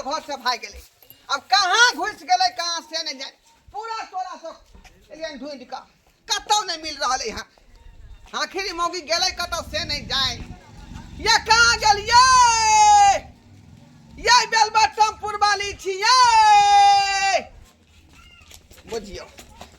घर से भागि गेलै। आब कहाँ घुसि गेलै कहाँ से नहि जानि। पूरा टोला सब एलियन ढूँढि कऽ, कतहु नहि मिल रहलै हँ। आखिर ई मौगी गेलै कतऽ से नहि जानि। ये कहाँ गेलियै? ये बेलबटमपुर वाली छियै। बुझियौ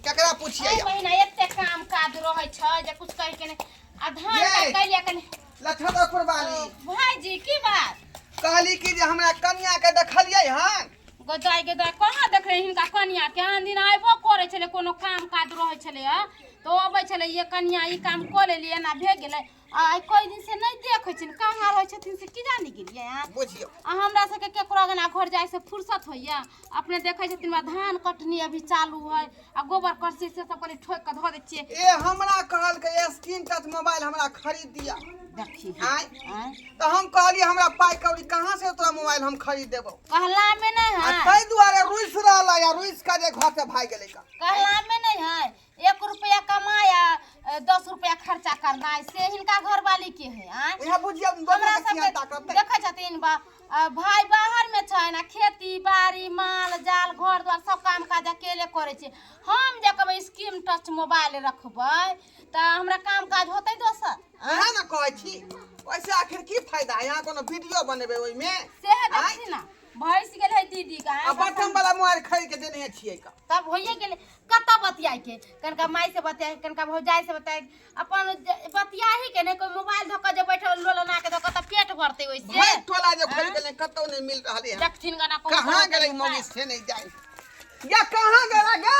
केकरा पुछियै। एहि महीना एते काम काज रहै छै जे कुछ कहि के नहि आ धान ये। कैलियै कनि। लछदपुर वाली। भाईजी की बात? कहली कि जे हमरा कनिया के देखलियै हन? गोदाय गोदाय कहाँ देखले हिनका कनिया के? आन दिन आबो करै छलै, कोनो काम काज रहै छलै हँ तऽ ओ अबै छलै, ये कनिया ई काम कऽ लेलियै, एना भए गेलै। आ आइ कई दिन से नहि देखै छियनि, कहाँ रहै छथिन से की जानि गेलियै। अहाँ बुझियौ। आ हमरा सबके केकरो अंगना घर जाइ से फुर्सत होइया? अपने देखै छथिन हमरा धान कटनी अभी चालू है आ गोबर करसी से सब कनि ठोकि कऽ धऽ दै छियै। ए हमरा कहलकै स्क्रीन टच मोबाइल हमरा खरीद दिया। देखी। आँय? आँय? तऽ हम कहलियै हमरा पाइ कौड़ी कहाँ से तोरा मोबाइल हम खरीद देबौ। कहला में नहीं आ है। ताहि दुआरे रुसि रहल है आ रुसि कऽ जे घर से भागि गेलै का। कहला में नहीं है, 1 रुपया कमाया 10 रुपया खर्चा करना है से हिनका घरवाली के है। आँय? इएह बुझियौ दोसर हमरा के सबके सियान ताकत देखै छथिन भाई बाहर में छै ना, खेती बाड़ी माल जाल घर द्वार सब काम काज अकेले करै छै। हम जे कहबै स्क्रीन टच मोबाइल रखबै तऽ हमरा काम काज होतै दोसर? इएह ने कहै छी, ओहिसँ आखिर की फायदा है? यहाँ कोनो वीडियो बनेबै ओहिमे? सेहे आँय? देखी ना भैंस गेल है दीदी का। आ बटन वाला मोबाइल खरीद के देने छियै का। तब होइए गेलै। कतऽ बतियाइके? कनिका माय से बतियाइ, कनिका भौजाइ से बतियाइ, अपन बतियाही के नहि। कोइ मोबाइल धऽ कऽ जे बैठल लोल के धऽ कऽ तऽ पेट भरतै ओइसे? भरि टोला जे खोलि गेलै कतौ नहि मिल रहलै हन। देखथिन गना कोन कहाँ करतै गेलै उपाय। मौगी से नहि जाय। या कहाँ गेलै गे?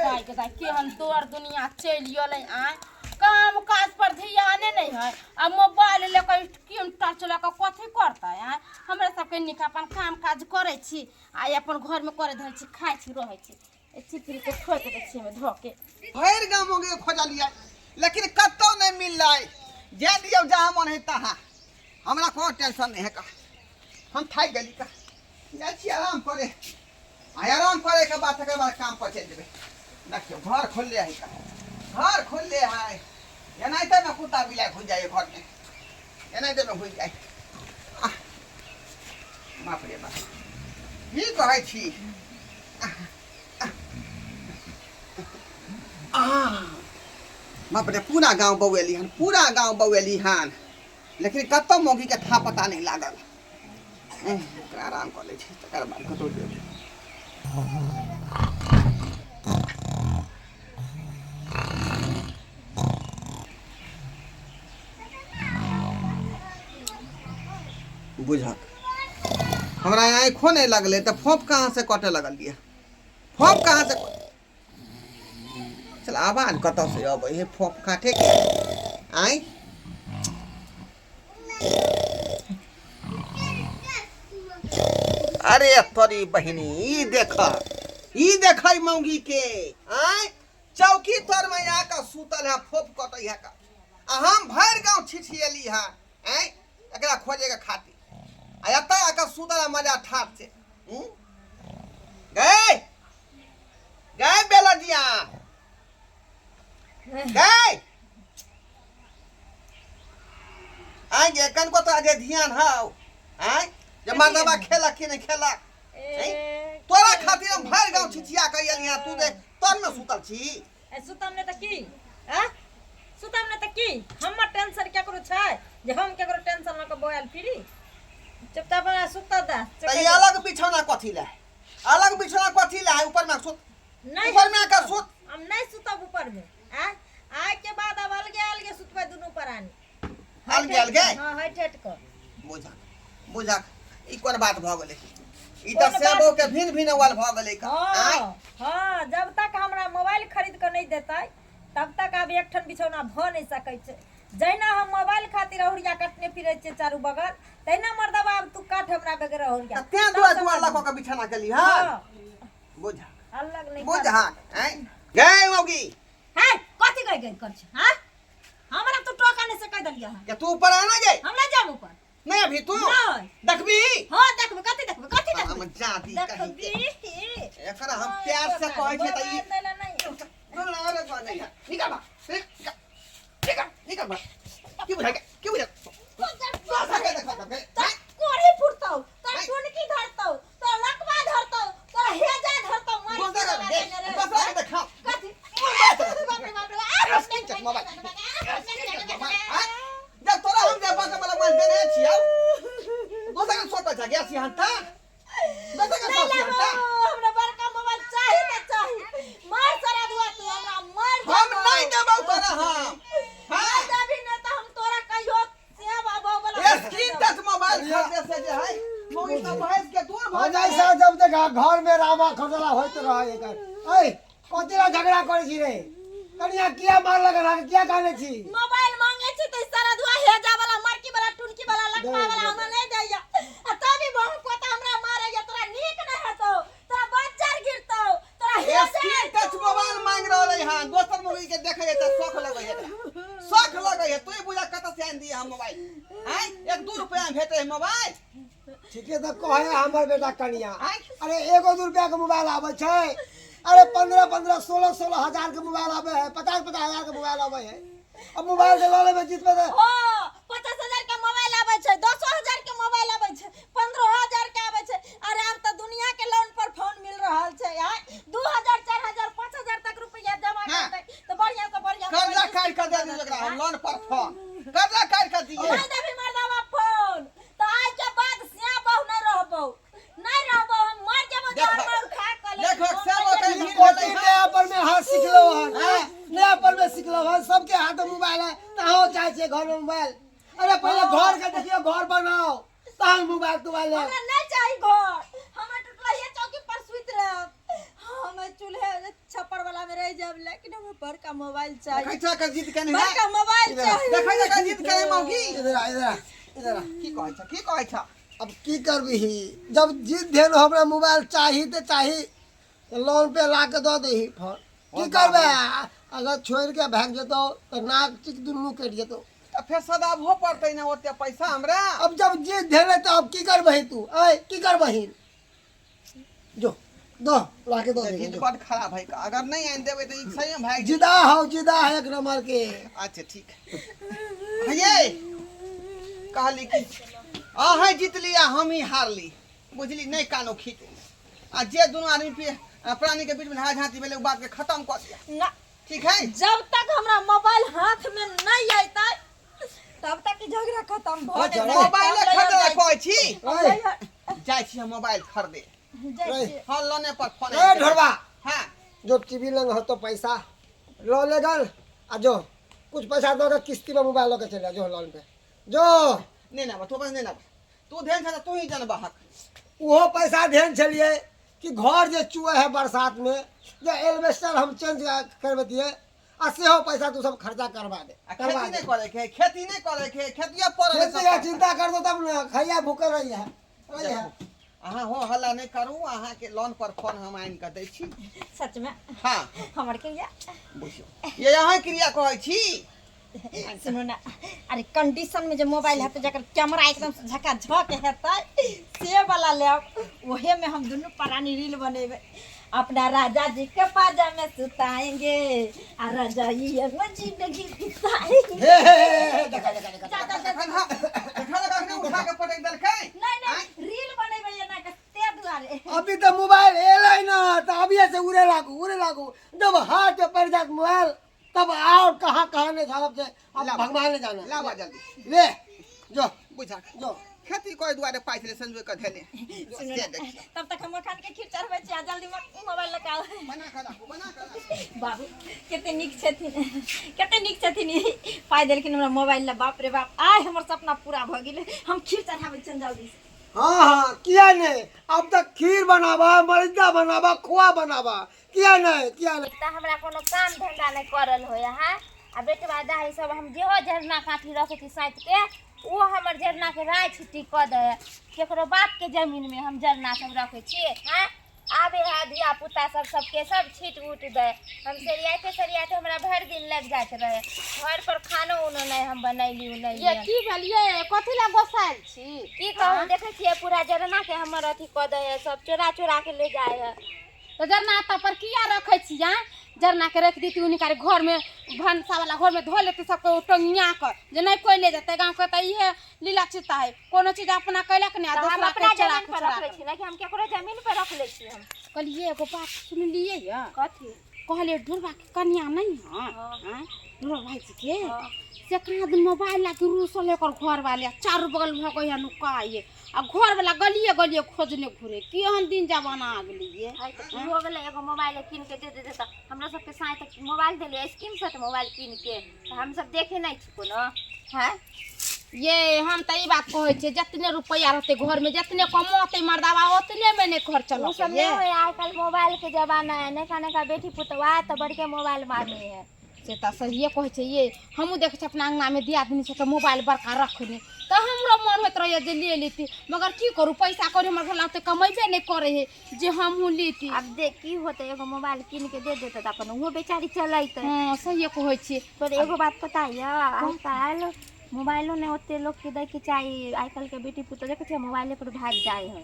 दाइ के दाइ केहन तोर दुनिया चलि गेलै। आँय, काम काज पर ध्याने नहि है आ मोबाइल लऽ कऽ स्क्रीन टच लऽ कऽ कथी करतै? आँय, हमरा सबके नीक अपन काम काज करै छी आ अपन घरमे करै धरै छी, खाइ छी, रहै छी। चिपरी के ठोकि दै छियै ओहिमे धऽ के। भरि गाम मौगी खोजलियै लेकिन कतौ नहि मिललै। जाय दियौ जहाँ मन है तहाँ, हमरा कोनो टेंशन नहि है का। हम थाकि गेली का, जाइ छी आराम करे। आ आराम करे के बाद तकर बाद काम पर चलि जेबै। देखियौ घर खोलले है का, घर खोलले है। एनाहिते ने कुत्ता बिलाइ घुसि जाइए घरमे, एनाहिते ने घुसि जाइ। आह, बाप रे बाप, की कहै छी? आह, बाप रे, पूरा गाँव बौएली हन, पूरा गाँव बौएली हन, लेकिन कतौ मौगीके था पता नहि लागल। एकरा आराम कऽ लै छी तकर बाद कतौ जेबै। बुझक हमरा आँखो नहि लगलै तऽ फोप कहाँ से कटऽ लगलियै? फोप कहाँ से? चल आवाज कतऽ से अबै है फोप काटे के? आँय, अरे तोरी बहिनी, ई देख, ई देखै मौगी के। आँय, चौकी तर में आके सुतल है, फोप कटै है का। आ हम भरि गाँव छिछिएली है आँय एकरा खोजे के खातिर, आ एतऽ आके सुतल है मजा ठाट से। हूँ? गए गए बेलजिया गए। आँय गे, कनको तोरा जे ध्यान हौ आँय जे मर्दबा खेलक कि नहि खेलक? ए, तोरा खातिर हम भरि गाँव छिछिया के एलियै, तू जे तर में सुतल छी। ए, सुतम नहि तऽ की? आ सुतम नहि तऽ की? हमर टेंशन केकरो छै जे हम केकरो टेंशन लऽ कऽ बौआयल फिरी? चुपचाप हमरा सुतऽ दे। तऽ ई अलग बिछौना कथी लए? अलग बिछौना कथी लए? ऊपर में सुत। नहि। ऊपर में आके सुत। हम नहि सुतब ऊपर में। आय आय के बाद अब अलगे अलगे सुतबै दुनू प्राणी। अलगे अलगे? हाँ, हटि हटि कऽ। बुझक बुझक, ई कोन बात भऽ गेलै? ई तऽ कोन बात? सेबो के भिन्न भिन्न वाल भऽ गेलै का। आँय? हाँ हाँ, जब तक हमरा मोबाइल खरीद कऽ नहि देतै तब तक आब एकठन बिछौना भऽ नहि सकै छै। जहिना हम मोबाइल खातिर अहुरिया कटने फिरै छियै चारू बगल, तहिना मर्दबा आब तू काट हमरा बगैर अहुरिया। तऽ तें दुआरे तू अलग कऽ के बिछौना केली हँ? हाँ। बुझ। अलग नहि। बुझ। हाँ, आँय गै मौगी। है, कथी गई गई कर छी? हाँ, हमरा तू टोका नहीं से कह देलियै हन। के तू ऊपर आना गई? हम नहीं जाब ऊपर। नहीं अभी तू नहीं। देखबी? हाँ देखबी। कथी देखबी? कथी हम देखबी? जादी कहीं के। देखबी। एकरा हम प्यार से कहै छियै तऽ ई दैला नहीं। अरे बा नहीं है। निकल बा, निकल निकल निकल बा। की बुझा की बुझा? तोर कोढ़ी फुटतौ, तोर टुनकी धरतौ। देने छियौ दोसर के सोचै छ गैस यहाँ त दोसर के नहीं सोच लेबो त हमरा बड़का मोबाइल चाही त चाही मार सारा दुआ तू हमरा मार हम नहीं देबौ तोरा हम हां हां देबी न त हम तोरा कहियो सेब आबो वाला स्क्रीन टच मोबाइल खरीदे से जे है मोगी सब भैंस के दूर हो भऽ जाइ जाइ छै जब देखा घर में रामा खसला होइत रहे एकर ऐ कथी ला झगड़ा करै छी रे कनिया किया मारलक अहाँके किया कानै छी मोबाइल मांगे छी त सारा दुआ हेजा वाला मरकी वाला टुनकी वाला लटका वाला हमरा नहीं दैया आ तभी बहु पोता हमरा मारैया तोरा नीक नहीं हेतौ तोरा बच्चा गिरतौ तोरा हेजा स्क्रीन टच मोबाइल मांग रहल है हां दोसर मोगी के देखे है त शौक लगै है एकरा शौक लगै है तू बुझा कत से आन दिए हम मोबाइल हैं एक दू रुपया में भेटे है मोबाइल ठीके तऽ कहे हमर बेटा कनिया आँय? अरे एगो दू रुपया के मोबाइल आबै छै अरे 15 15 16 16 हजार के मोबाइल आबै है 50 50 हजार के मोबाइल आबै है अब मोबाइल के लऽ लेबै जीतबै तऽ ओ 50,000 के मोबाइल आबै छै 10,000 के मोबाइल आबै छै 15,000 के आबै छै अरे आब तऽ दुनिया के लोन पर फोन मिल रहल छै आय 2,000 4,000 5,000 तक रुपया जमा हाँ। करतै तऽ बढ़िया से बढ़िया कर्जा काटि कऽ दे दियौ एकरा हम लोन पर फोन कर्जा काटि कऽ दिए नहीं देबी मर्दावा फोन तऽ आइ के बाद सिया बहु नहीं रहबौ नहीं रहबौ हम मर जेबौ देखो, जहर मार खा के देखो, लेकिन सेवा फोन के नहीं भीड़ देबौ। कथी नया पर में हाथ सिखलो हन हैं? नया पर में सिखलो हन सबके हाथ में मोबाइल है तहो चाहे छै घर में मोबाइल अरे पहले घर के देखियो घर बनाओ तहन मोबाइल तोबाइल लेब। हमरा नहीं चाही घर हमरा टुटला ये चौकी पर सुति रहब हम चूल्हे छप्पर वाला में रह जाब लेकिन हमरा बड़का मोबाइल चाही देखै छ एकर जिद केने है बड़का मोबाइल चाही देखै छ एकर जिद केने मौगी इधर आ इधर आ इधर आ की कहै छ की कहै छ अब की करबिही जब जिद भेल हमरा मोबाइल चाही तऽ चाही तऽ लोन पे ला के दऽ दही फोन की करबै अगर छोड़ि के भागि जेतौ तऽ नाक चिक दुनू कटि जेतौ तऽ फेर सदाबहो पड़तै ने ओते पैसा हमरा अब जब जिद भेलै तऽ अब की करबही तू ऐ की करबही जो दो ला के दो दही जिद जो। बड खराब है अगर नहीं आनि देबै तऽ ई सही में भागि जेतै। जिदा हौ जिदा है एक नंबर के अच्छा ठीक है ये कहली कि अहें जीतली आ हम ही हारली बुझली नहीं कानो खींचू आ जे दुनू आदमी प्राणी के बीच में झाँझ झाँची भेलै ओ बात के खत्म कऽ दिया ना ठीक है जब तक हमरा मोबाइल हाथ में नहीं अयतै तब तक ई झगड़ा खत्म भऽ अच्छा, नहि मोबाइल जायत। खरीदे ला कहै छी हम लैहर जाइ छी हम मोबाइल खरीदे जाइ छियै। हाँ लोने पर फोन ए ढोरबा हाँ जो टीवी लंग हो तो पैसा लो ले गल आ जो कुछ पैसा दो के किस्ती में मोबाइल लके चले आ, जो लोन पे जो नहीं ना तू बस नहीं ना तू ध्यान से तू ही जानबा हक ओहो पैसा ध्यान छलिए कि घर जे चुए है बरसात में जे एल्बेस्टर हम चेंज करबतिए आ सेहो पैसा तू सब खर्चा करवा दे आ करवा खेती दे नहीं करे के खेती नहीं करे के खेतिया पड़ल है खेती का सब। चिंता कर दो तब ना खैया भूखे रही है रही है अहाँ हो हल्ला नहीं करू अहाँ के लोन पर फोन हम आनि कऽ दै छी सच में हाँ हमर के या बुझियौ ये अहाँ क्रिया कहै छी सुनू ना अरे कंडीशन में जे मोबाइल हेतै जकर कैमरा एकदम से झकाझक हेतै से वाला लेब ओहे में हम दुनू प्राणी रील बनेबै अपना राजा जी के पाजा में सुताएंगे आ रजाई में जिंदगी बिताएंगे हे हे हे, हे देखा देखा देखा जा, जा, जा, तखन हाँ तखन अखने उठा के पटक देलकै नहीं नहीं रील बनेबै एना के ते दुआरे अभी तो मोबाइल एलै ना तो अभी से उड़े लागू उड़े लागू जब हाथ पे पड़ जात मोबाइल तब और कहाँ कहाँ नहीं झाड़ब से अब लाबा। भगवान ने जाना लाबा जल्दी ले जो बुझा जो खेती करे दुआरे पाइ छलै संजोग कऽ धेने सुनू से ना देखियौ तब तक हम मखान के खीर चढ़बै छी आ जल्दी मोबाइल लगाओ बना कऽ राखू बना कऽ राखू बाबू कते नीक छथिन कते नीक छथिन ई पाइ देलखिन हमरा मोबाइल ला बाप रे बाप आइ हमर सपना पूरा भऽ गेलै हम खीर चढ़ाबै छियनि जल्दी से हाँ हाँ किया नहीं अब तक खीर बनावा मरिदा बनावा खोआ बनावा किया नहीं किया नहीं तऽ हमरा कोनो काम धंधा नहि करल होय हँ आ बेटवा दाही सब हम जेहो झरना काठी रखै छी साँति के ओ हमर झरना के राय छिट्टी कऽ दै है केकरो बापके जमीनमे हम झरना सब रखै छियै हँ आबे है धिया पुता सब सबके सब छीट उट दै हम सरियाते सरियाते हमरा भरि दिन लागि जाइत रहै घर पर खानो उनो नहि हम बनैली उनैली ये की भेल ये कथी लए गोसायल छी की कहू देखै छियै पूरा जरना के हमर अथी कऽ दै है सब चोरा चोरा के ले जाइ है तऽ जरना तऽ पर किया रखै छी आँय जरना के रखि देती हुनकर घरमे भनसा वाला घरमे धो लेती सबके ओ टंगिया कऽ जे नहि कोइ ले जेतै गाँवके तऽ इहे लीला चित्ता है कोनो चीज अपना कैलक नहि आ तऽ हम दोसरा के अपना चोरा जमीन के पर चोरा रख लै के छी ना कि हम केकरो जमीन पर रख लै छी हम कहलियै एगो बात सुनलियै यऽ कथी कहलियै ढोरबा के कनिया नहि हँ आँय? हमर भाईजी के से कहाँ दिन मोबाइल ला के रूसल एकर घर वाले आ चारू बगल भऽ गई नुकाइए आ घर वाला गलिए गलिए खोजने घुरे केहन दिन जमाना आ गेलिए। है तऽ की हो गेलै, एगो मोबाइल कीन के दे दे तऽ हमरा सबके साँय तऽ मोबाइल देलियै स्क्रीन सेट मोबाइल कीन के, तऽ हमसब देखे नहि छी कोनो हैं। ये हम तऽ ई बात कहै छियै, जतने रुपैआ रहतै घरमे, जतने कमौतै मर्दाबा, ओतने मे ने घर ओ चलत। सब नहीं होय, आइ काल्हि मोबाइल के जमाना है, नयका नयका बेटी पुतहु आयत तऽ बड़के मोबाइल मांगे है। से तऽ सहिए कहै छै ये, हमहूँ देखै छियै अपना अङ्गनामे दियादनी सबके मोबाइल बड़का रखने, तऽ हमरो मन होइत रहैए जे ले लेती, मगर की करू, पैसा कौड़ी हमर घरवला ओते कमेबे नहि करै है जे हमहूँ लेती। आब देख की होतै, एगो मोबाइल कीन के दे देतै तऽ अपन ओहो बेचारी चलेतै। हँ, सहिए कहै छियै। पर एगो बात पता यऽ, आइ काल्हि मोबाइलो नहि ओते लोकके दैके चाही, आइ काल्हिके बेटी पुतहु देखै छियै मोबाइले पर भागि जाइ है।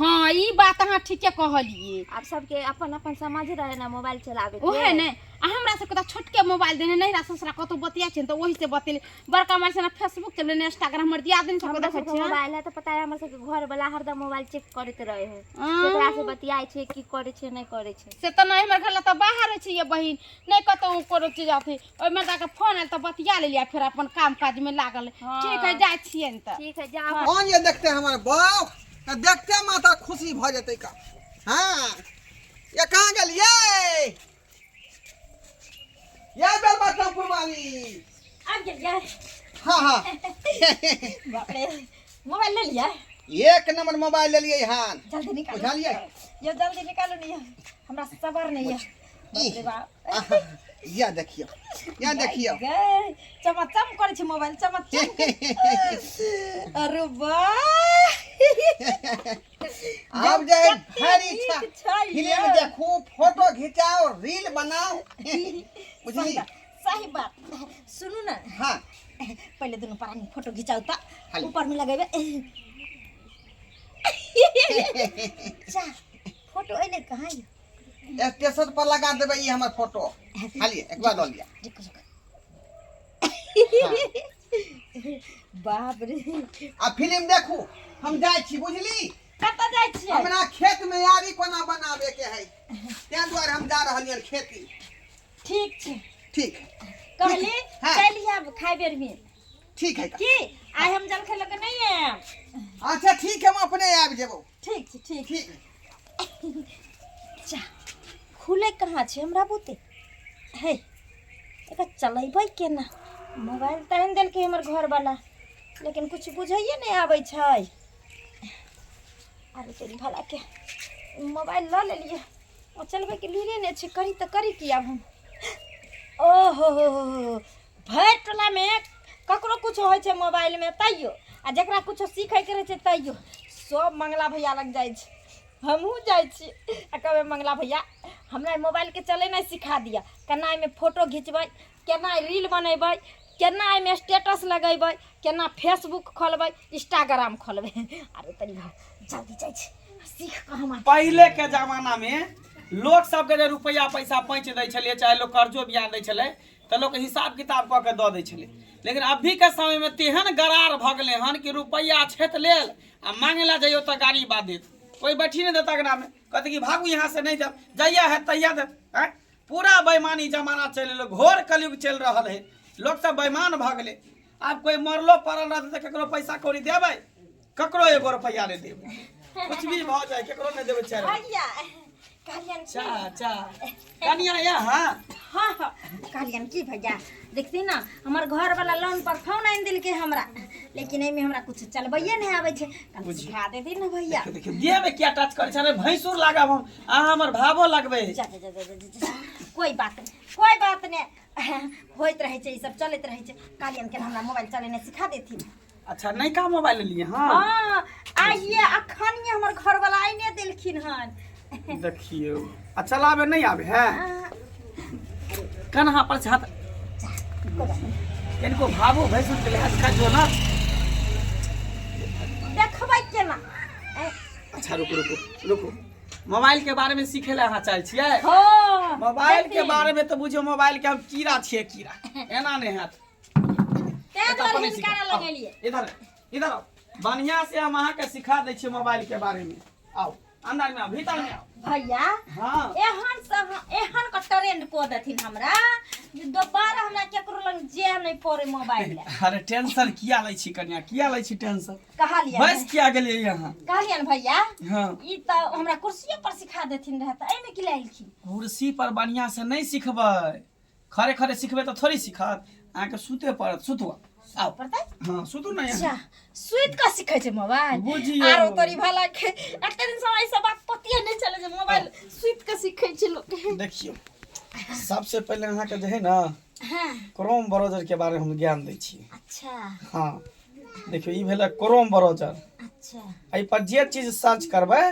हँ, ई बात अहाँ ठीके कहलियै। आब सबके अपन अपन समझ रहे ने मोबाइल चलाबे के। ओहे ने, आ हमरा सबके तऽ छोटके मोबाइल देने नहिरा ससुरा कतहु बतिया छै तऽ ओहि से बतेली, बड़का मोबाइल से ने फेसबुक चले ने इंस्टाग्राम, हमर दियादनी सबके हमरा देखै सबके छियै। मोबाइल है तऽ पता है, हमर सबके घर वाला हरदम मोबाइल चेक करैत रहे है, केकरा से बतियाइ छै, की करै छै, नहि करै छै। से तऽ नहि, हमर घर लग तऽ बाहर होइ छै ये बहिन, नहि कतहु कोनो चीज अथी, ओहि मर्दाके फोन आयल तऽ बतिया लेलियै, फेर अपन काम काजमे लागल। ठीक है, जाइ छियनि तऽ। ठीक है, जाउ। कौन ये देखते हमर बाप तऽ देखते माता खुशी भऽ जेतै का। हाँ, ये कहाँ गेलियै ये बेलबटमपुर वाली? आबि गेलियै? हाँ हाँ। बाप रे, मोबाइल ले लियै? एक नंबर मोबाइल लेलियै हन। जल्दी निकालू। बुझलियै? यो जल्दी निकालू ने, यो हमरा सबर नहीं है। बाप रे बाप। आहा, या देखियौ, या देखियौ। गे चमचम करै छै मोबाइल, चमचम। अरे वाह! आब जे कते भरि नीक इच्छा छै फिल्म यै। देखू, फोटो घिचाओ, रील बनाओ, बुझली? सही बात, सही बात। सुनू ने। हाँ। पहिले दुनू प्राणी फोटो घिचाउ तऽ हाली। ऊपर में लगेबै। जा, फोटो एलै कहाँ यौ? स्टेशन पर लगा देबै ई हमर फोटो। हाली एक बार लऽ लिअ। रुकू रुकू। बाप रे! आ फिल्म देखू, हम जाइ छी, बुझली? कतऽ जाइ छियै? हमरा खेत में आरी कोना बनाबे के है, ताहि दुआरे हम जा रहलियन खेती। ठीक छै। ठीक। कहली। हाँ। चलि आयब खाय बेर में। ठीक है। की आइ हम जलखै लऽ कऽ नहि आयब? अच्छा ठीक है, हम अपने आबि जेबो। ठीक छै, ठीक। ठीक। जा, खुलै कहाँ छै हमरा बुते? हे, एकरा चलेबै केना? मोबाइल तऽ आनि देलकै हमर घरवला, लेकिन किछु बुझैए नहि आबै छै। अरे तेरी भलाके, मोबाइल लऽ लेलियै, ओ चलबैके लूरे नहि छै। करी तऽ करी की आब हम? ओहो हो हो, भरि टोलामे ककरो किछो होइ छै मोबाइलमे तैयो, आ जकरा किछो सीखैके रहै छै तैयो सब मंगला भैया लग जाइ छै। हमहूँ जाइ छी आ कहबै, मंगला भैया, हमरा मोबाइलके चलेनाइ सिखा दिअ, केना एहिमे फोटो घिचबै, केना रील बनेबै, केना एहिमे स्टेटस लगेबै, केना फेसबुक खोलबै, इंस्टाग्राम खोलबै। अरे तनी जल्दी जाइ छी सीख कऽ हम। पहिले के जमाना में लोक सबके जे रुपैआ पैसा पैंच दै छलियै, चाहे लोक कर्जो बियान दै छलै, तऽ लोक हिसाब किताब कऽ के दऽ दै छलै। लेकिन अभी के समय में तेहन गरार भऽ गेलै हन कि रुपैआ छेत लेल आ मांगे ला जइयो तऽ गाड़ी बाद देत, कोई बैठी नहीं देता अगना में, कहते कि भागू यहाँ से, नहीं देब, जहिया है तहिया देब। आँय, पूरा बेईमानी जमाना चलि एलै, घोर कलयुग चलि रहल है, लोक सब बेईमान भऽ गेलै। आब कोई मरलो पड़ल रहतै तऽ ककरो पैसा कौड़ी देबै? ककरो एगो रुपैआ नहि देबै, कुछ भी भऽ जाए ककरो नहि देबै। चारि भैया, कहलियनि की? चा चा कनिया या। हाँ हाँ हाँ, कहलियनि की भैया, देखती ना, हमर घरवाला लोन पर फोन आनि देलकै हमरा, लेकिन एहिमे हमरा कुछ चलबैए नहि आबै छै, कनि सिखा देती ने भैया। देखियौ, देहमे किया टच करै छै? अरे भैंसुर लागब हम, अहाँ हमर भावो लगबै। जा जा जा जा जा, जा, जा। कोई बात नहीं, कोई बात नहीं, होइत रहै छै ई सब, चलैत रहै छै। कहलियनि के हमरा मोबाइल चलेनाइ सिखा देथिन। अच्छा, नयका मोबाइल लेलियै? हाँ हाँ, आइए अखन हमर घरवाला आइने देलखिन हन। देखियौ, आ चलाबे नहि आबे है? कन्हा पर छत इनको भावो भैंसुर के लिहाज कर जो ना। देखबै केना? अच्छा रुकू रुकू रुकू, मोबाइल के बारे में सीखे ला अहाँ चाहै छियै? हाँ। मोबाइल के बारे में तऽ बुझियौ मोबाइल के हम कीड़ा छियै, कीड़ा, एना नहि हैत। तें एतऽ दुआरे पर नहि हिनकारा सिखाउ। लगेलियै। इधर इधर आउ, बढ़िया से हम अहाँके सिखा दै छियै मोबाइल के बारे में, आउ। अंदर में आओ, भीतर में आओ। भैया हाँ एहन सब एहन का ट्रेंड को देथिन हमरा जे दोबारा हमरा केकरो लग जे नहीं पड़े मोबाइल ले। अरे टेंशन किया लै छी कन्या, किया लै छी टेंशन? कहलियन बस किया गेलियै यहाँ? कहलियन भैया हाँ ई तऽ हमरा कुर्सिये पर सिखा देथिन रहे तऽ एहिमे की लाइलखिन? कुर्सी पर बढ़िया से नहीं सिखबै, खड़े खड़े सिखबै तऽ थोड़ी सिखत, अहाँके सुते पड़त। सुतू आउ। पड़तै? हाँ सुतू ना अच्छा यहाँ। सुति कऽ सिखै छै मोबाइल? बुझियौ। आरो तोरी भला के एते दिन समय सब बात पतिये नहि चले जे मोबाइल सुति कऽ सिखै छै लोक। देखियौ सबसे पहिले अहाँके जे है ना हाँ क्रोम ब्राउजर के बारे में हम ज्ञान दै छी। अच्छा। हाँ देखियौ ई भेलै क्रोम ब्राउजर। अच्छा। एहि पर जे चीज सर्च करबै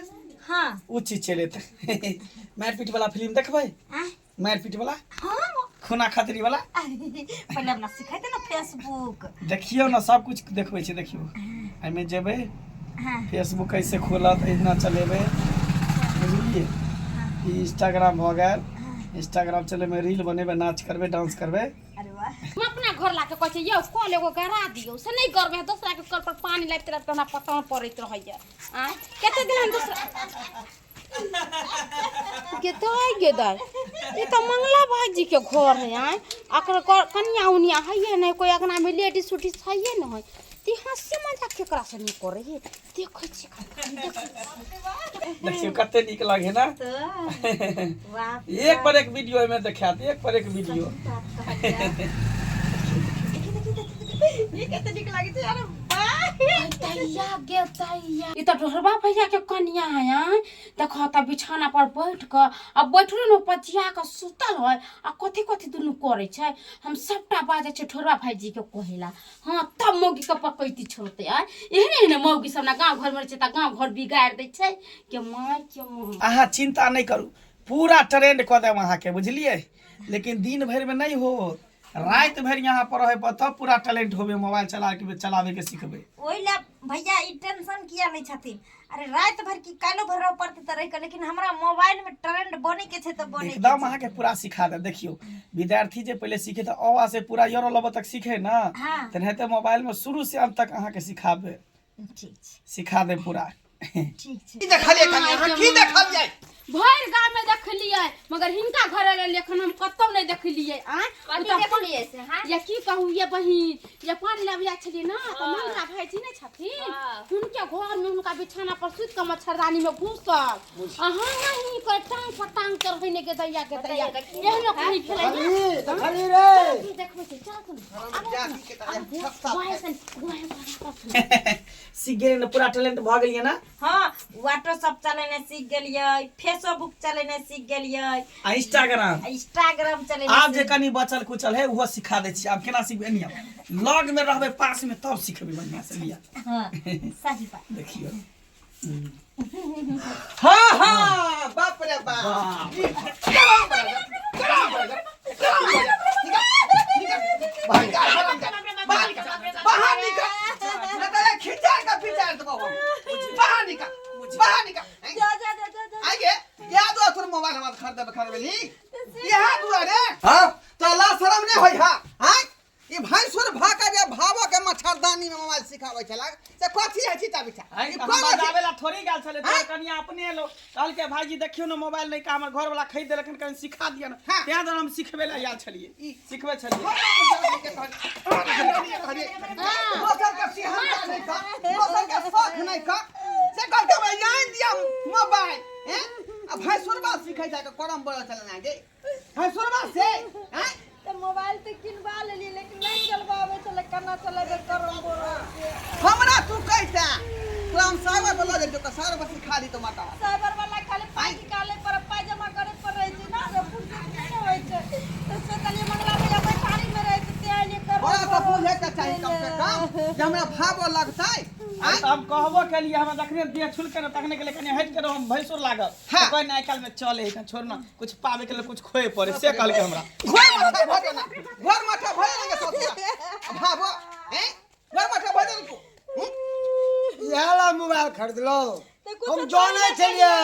हाँ ओ चीज चलि एतै। मारि पीट वाला फिल्म देखबै? आँय? मारि पीट वाला, हाँ खूना खतरी वाला। पहिले हमरा सिखेतै ने फेसबुक। देखियौ ने सब कुछ देखबै छै। देखियौ एहिमे जेबै, हाँ फेसबुक कैसे खोलत, एहिना चलेबै, बुझलियै? ई इंस्टाग्राम भऽ गेल, इंस्टाग्राम चलेबै, रील बनेबै, नाच करबै, डांस करबै। अरे वाह। हम अपना घर लाके कहै छियै यौ कल एगो गरा दियौ, से नहि गरबै, दोसराके कल पर पानि लाबिते लाबिते हमरा पता पड़ैत रहैया। आँय कते दिन हम दोसरा के दाइ गे दाइ, ई तऽ मंगला भाईजी के घर है। आँय अकर कनिया उनिया हैये नहि, कोइ अगना में लेडीज उडीज हैये नहि है, तऽ ई हँसी मजाक केकरा से नहि करै है? देखै छियै खाली, देखै छियै। देखियौ कते नीक लागे ना। तऽ वाह, एक पर एक वीडियो एहिमे देखायत, एक पर एक वीडियो। बात कहलियै। ई कते नीक लागै छै, अरे वाह। दैया गे दैया, ई तऽ ढोरबा भैया के कनिया है। आँय देखो तऽ बिछाना पर बैठ कऽ आ बैठलो ने पचिया कऽ सुतल है आ कथी कथी दुनू करै छै। हम सबटा बाजै छै ढोरबा भाईजी के कहेला। हाँ तब मौगी के पकैती छोड़तै। आँय एहने एहने मौगी सब ने गाँव घर में रहै छै तऽ गाँव घर बिगाड़ि दै छै के माय के माय। अहाँ चिंता नहि करू, पूरा ट्रेंड कऽ देब अहाँके, बुझलियै? लेकिन दिन भरिमे नहि होत, राति भरि यहाँ पर रहै पर तब पूरा टैलेंट होबे, मोबाइल चला के चलाबे के सिखबै। ओहि लए भैया ई टेंशन किया लै छथिन? अरे राति भरि की काल्हि भरि रहऽ पड़तै तऽ रहि कऽ, लेकिन हमरा मोबाइल में ट्रेंड बनै के छै तऽ बनै के एकदम छै। अहाँके पूरा सिखा देब। देखियौ विद्यार्थी जे पहिले सीखे तऽ अ आ से पूरा यर लब तक सीखे ना, हाँ। तेनाहिते मोबाइल में शुरू से अंत तक अहाँके सिखाबे। ठीक छै। सिखा देब पूरा। ठीक छै। की देखलियै कनिया, अहाँ की देखलियै? भरि गाँव में देखलियै मगर हिनका घर एलियै एखन हम कतौ नहि देखलियै। आँय कथी ओ तऽ देखलियै से? हाँ या की कहू ये बहिन, ये पानि लाबि जाइ छलियै ने तऽ मंगला भाईजी नहि छथिन, हाँ। हुनके घर में हुनका बिछाना पर सुति कऽ मच्छरदानी में घुसल अहाँ नहीं कोई टांग पर टांग चढ़ै ने के दैया के दैया, एहनो कहीं भेलै ने। देखली देखली रे। की देखबै छै, चल सुन। जाति के तऽ सस्ता। गुआहे सन गुआहे गुआहे। सीख गेलियै ने, पूरा टैलेंट भऽ गेलियै ना? हाँ व्हाट्सअप चलेनाइ सीख गेलियै, फेसबुक चलेनाइ सीख गेलियै आ इंस्टाग्राम। इंस्टाग्राम चलेनाइ। आब जे कनि बचल कुचल है ओहो सिखा दै छी। आब केना सिखबै? एनी आब लग में रहबै, पास में, तब सिखबै बढ़िया से। लिया। हाँ सही बात। देखियौ। हाँ हाँ बाप रे बाप, बाहर निकाल, बाहर निकाल, नहीं तो ये खिंचा के पिचार देबो हम। बाहर निकाल, बाहर निकाल। जा जा जा जा जा। आगे याद हो तोर मोबाइल हमरा खरीदे खरीदली इहा दुआरे। हाँ तो ला शरम नहीं होई? हाँ हाँ ई भैंसुर भाका जे भावो के मच्छरदानी में मोबाइल सिखाबै छला से कथी है चीता बिछा? आइ ई तऽ हम कोन अथी? बजाबै ला थोड़ी गेल छलै। आँय? तोहर कनिया अपने एलो, कहलकै भाईजी देखियौ ने मोबाइल नहि का हमर घर वाला खरीद देलखिन, कनि सिखा दिअ ने। हाँ। तें दुआरे हम सिखबै ला आयल छलियै, सिखबै छलियै। दोसर के सिहंता नहीं का, दोसर के शौक नहीं का, से कहलकै हमरा आनि दिया मोबाइल हैं आ भैंसुरबा सिखै जाके करम बड़ चलना गे भैंसुरबा से हैं। तऽ मोबाइल तऽ किनबा लेलियै लेकिन नहि चलबाबै छलै, केना चलेबै करम बोरो से? हमरा तू कहिता तोरा हम साइबर पर लऽ जइतो, साइबर पर सिखा दी तो माता। साइबर वाला खाली पाइ निकाले पर, पाइ जमा करे पर रहै छै ने, से फुर्सत नहि ने होइ छै, तऽ सोचलियै मंगला भैया बैठारी में रहै छै तें एलियै करम बड़ा तऽ बोरो। बुझे के चाही कम से कम जे हमरा भावो लगतै। आइ तऽ हम कहबो केलियै, हमरा जखने देह छुलकै ने तखने कहलियै कनि हटि के रहो, हम भैंसुर लागल। हाँ। तऽ कहै ने आइ काल्हिमे चले है, छोड़ ना, कुछ पावे के लिए कुछ खोए पड़े, से कहलकै हमरा। घर माथा भऽ गेल, घर माथा भऽ गेल ससुरा भावो हैं, घर माथा भऽ गेल तू। इएह ला मोबाइल खरीदलो? तऽ कुछो हम जानै चलबे छलियै केलियै।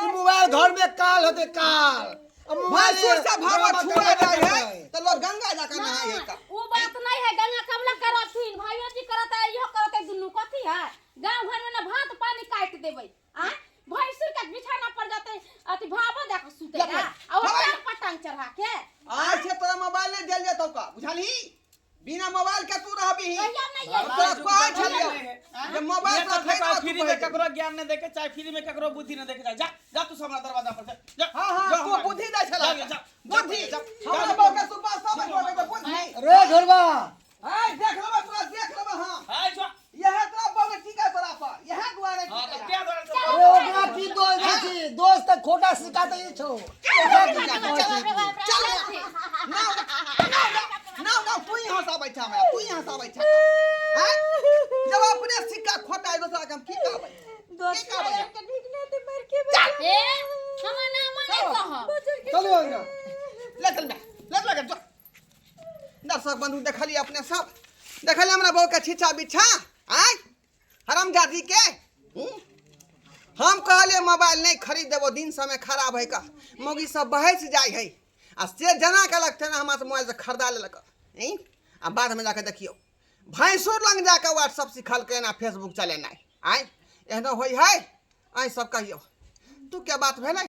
ई मोबाइल घर में काल होतै काल। आ मोबाइल भैंसुर से भावो ड्रामा छुआ करबे जाइ है करतै। तऽ लोग गंगा जाकर नहाय है का? ओ बात नहीं है, गंगा कमला करथिन, भाइयो जी करत है, इहो करत है, दुनू कथी है? गांव घर में ना भात पानी काट देबै। आ भैंसुर के जे मोबाइल ये पर सब खरीदबो फ्री तू में कहि ककरो ज्ञान नहीं देके चाहे फ्री में ककरो बुद्धि नहीं देके चाहे। जा जा तू सब हमरा दरवाजा पर से जा। हाँ हाँ जा तू हमरा- बुद्धि दै छला जा, जा, जा, बुद्धि जा, जा, हमरा जा, बहू के सुबह सब के बुद्धि रे घरवा हाय देख लेबै तोरा देख लेबै हाँ हाय, जा। यह तोरा बहू के ठीक है तोरा पर यह दुआरे हाँ, ठीक तो है क्या दौड़ल छौ? अरे ओकरा की दोष दै छी दोस्त तऽ खोटा सिक्का दै छौ ओकरा की दोष दै छी? चल ना ना ना ना तू ही हंसाबै छ हमरा तू ही हंसाबै छ हैं जब अपने सिक्का खोटा है दोसरा के हम की कहबै की कहबै ए हमरा नाम नहि कहब चलू अंगना ले चल बे ले चल के जो दर्शक बंधु देखलिए अपने सब देखलिए हमरा बहू के छिछा बिछा आय हरामजादी के हूँ? हम कहलिए मोबाइल नहीं खरीद देबो दिन समय खराब है का मौगी सब बहस जाइ है आ से जना कहलक तेना हमरा से मोबाइल से खरीदा लेलक हैं? आ बादमे जाके देखियौ भैंसुर लग जाके व्हाट्सअप सिखलकै ना फेसबुक चलेनाइ आँय एहनो होइ है आँय सब कहियौ तू क्या बात भेलै।